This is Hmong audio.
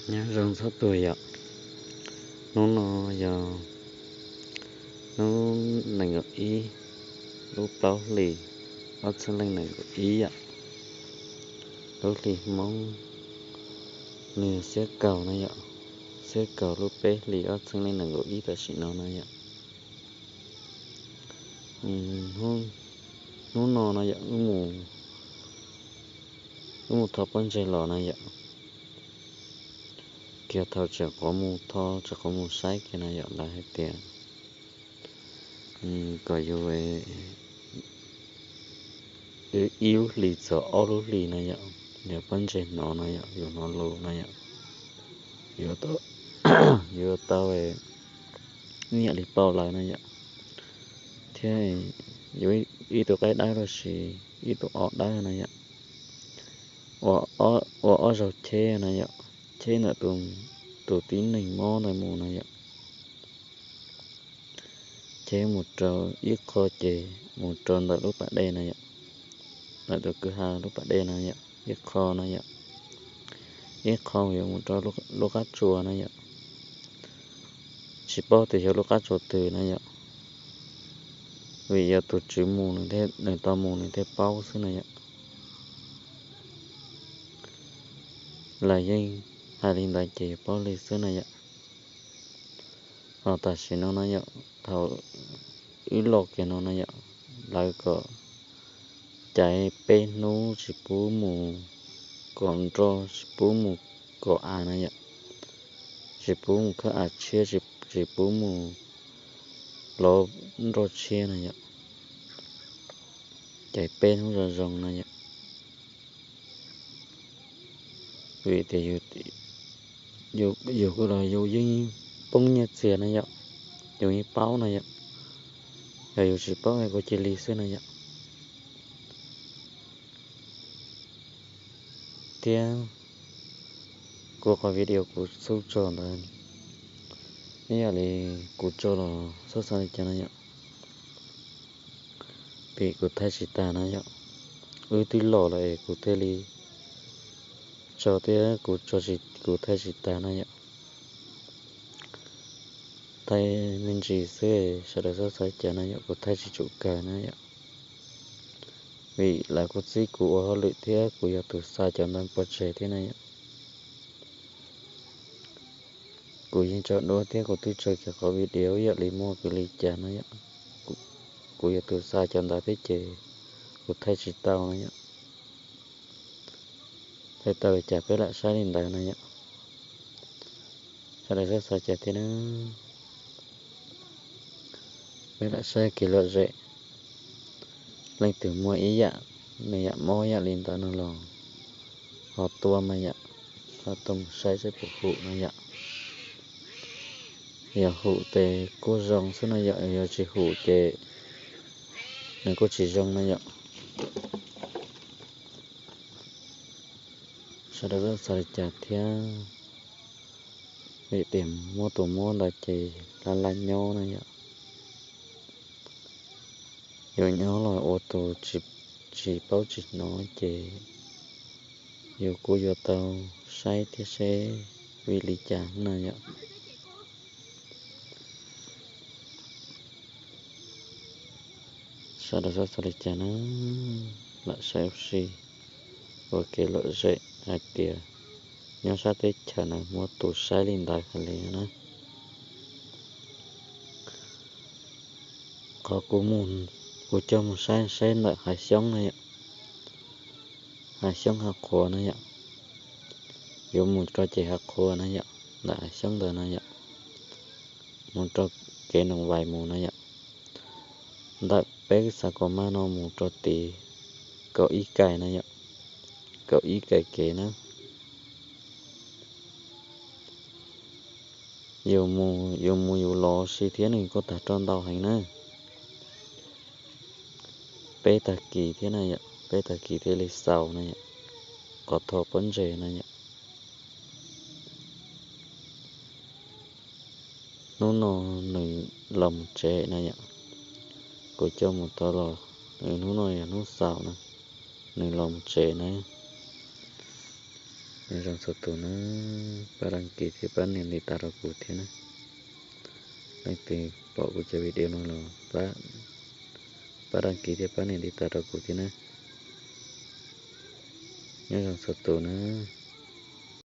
Nyob zoo txhua tus yom, hnub no yog hnub nees nkaum ib lub plaub hlis ob txhiab leej nees nkaum ib yom. Lub hlis Hmoob nws yog xiab kaum na yom, xiab kaum lub peb hlis ob txhiab leej nees nkaum ib tam sim no na yom. Hnub no no yom, wb mus thov pob ntseg los na yom, kiag thaum tseem qhuav mus thov tseem qhuav mus saib kiag na yom, lawv hais tias kom yus ib lub hlis txog ob lub hlis na yom, yog pob ntseg hnov na yom, yus hnov lus na yom, yuav tau ib yam li paub lawv na yom, thiab yuav ib tug qaib dawb los sis ib tug os dawb na yom, ua ob zaug cheb na yom, cheb ntawm tus tib neeg mob ntawd mus na yom, cheb mus rau ib qho ces mus rau ntawm lub pas dej na yom, ntawm tus kwj ha lub pas dej na yom, ib qho na yom, ib qho yuav mus rau lub qab tsuas na yom. Tsis paub tias yog lub qab tsuas twg na yom, vim yog tus tswv mus nws tau mus nws thiaj paub xwb na yom. Lawv yeej hais li ntawd ces yus paub li xwb na yom. Ho tam sim no na yom, thaum wb los kiag no na yom, lawv kom caiv peb hnub tsis pub mus kom nroj, tsis pub mus kom av na yom, tsis pub mus khawb av tshiab, tsis pub mus lov nroj tshiab na yom, caiv peb hnub zoo zoo na yom. Vim tias yus kuj los yus yeej poob nyiaj txiag na yom, yus yeej paub na yom, yog yus tsis paub kuv cia li xwb na yom. Thiab kuv qhov video kuv txhub tso ntawd, ib yam li kuv tso los txhob xav li cas na yom, vim kuv thaij tsis tas na yom, wb twb los lawm es kuv thiaj li tso thiab kuv tso tsis, kuv thaij tsis tas na yom. Thaij me ntsis xwb, sawv daws txhob xav li cas na yom, kuv thaij tsis tshua kawg na yom, vim lawv kuj txib kuv ua hauj lwm thiab kuv yog tus xa cov ntawd pov tseg thiab na yom. Kuv yeej tso duab thiab kuv twb tso kiag qhov video ib yam li muaj kwv li cas na yom, kuv yog tus xa cov ntawd thiab ces kuv thaij tsis tau na yom. Thaij tau li cas peb lam saib li ntawd na yom. Sawv daws txhob xav li cas thiab na. Peb lam saib kev lom zem, leej twg muaj ib yam, nws yam mob yam li ntawd no los ho tuaj mas yom, ho tuaj mus saib saib puas hum no yom. Yog hum ces kuj zoo xwb no yom, yog tsis hum ces nws kuj tsis zoo no yom. Sawv daws txhob xav li cas thiab, vim tias muab tus mob ntawd ces laj laj nyob na yom. Yuav nyob los ua tus tsis paub tsis hnov ces yus kuj yuav tau saib thiab seb vim li cas na yom. Sawv daws txhob xav li cas na, lam saib ua si ua kev lom zem hais tias nyob sab teb chaws na muab tus saib li ntawd hais li na. Qhov kuv mus, kuv coj mus saib saib ntawm hav xyoob na yom, hav xyoob hav qhuav na yom, yuav mus rau ces hav qhuav na yom, ntawm hav xyoob ntawd na yom, mus rau kev Noom Vais mus na yom, ntawm peb xav kom maj no mus rau tid kaum ib kais na yom, kaum ib kais kev na. Yus mus yus los si thiab nws kuj tag roj ntau heev na. Peb tag kis thiab na yom, peb tag kis thiaj li xaus na yom, qhov thov pob ntseg na yom. Hnub no nws los mus tsev na yom, kuv coj mus thov los, hnub no yog hnub xaus na, nws los mus tsev na. Nyob zoo txhua tus na, pab đăng ký thiab pab nias ntiv tas rau kuv thiab na. Leej twg pom kuv cov video no los pab đăng ký thiab pab nias ntiv tas rau kuv thiab na. Nyob zoo txhua tus na.